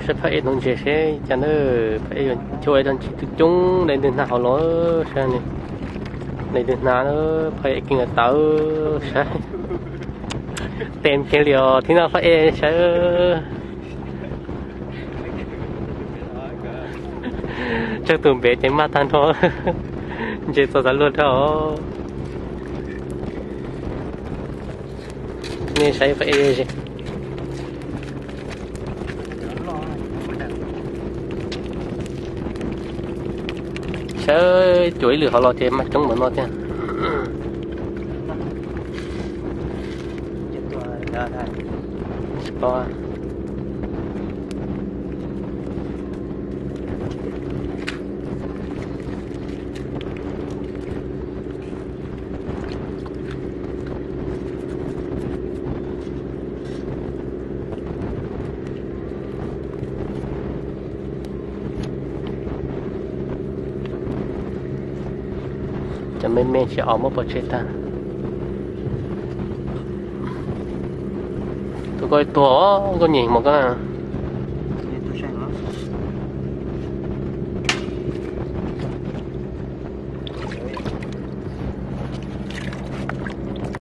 Saib phaj ej ntoo ntses seb cas na, phaj ej yuav coj ua ib tug ntses coob coob, daim ntug hnav hauv los saib, daim ntug hnav na, phaj ej keej tawv saib. Tes kiag li os, thib no phaj ej saib. Tsawg tus npev ces mag tag nrho. Ntses txog txav luag dhau. Nej saib phaj ej, saib cuam ib lwm hauv los ces mag coob npaum no thiab. Tsis paub. Cov me me tsis aus muab pov tseg tag. Tus koj tuag, koj nyiam mos koj na.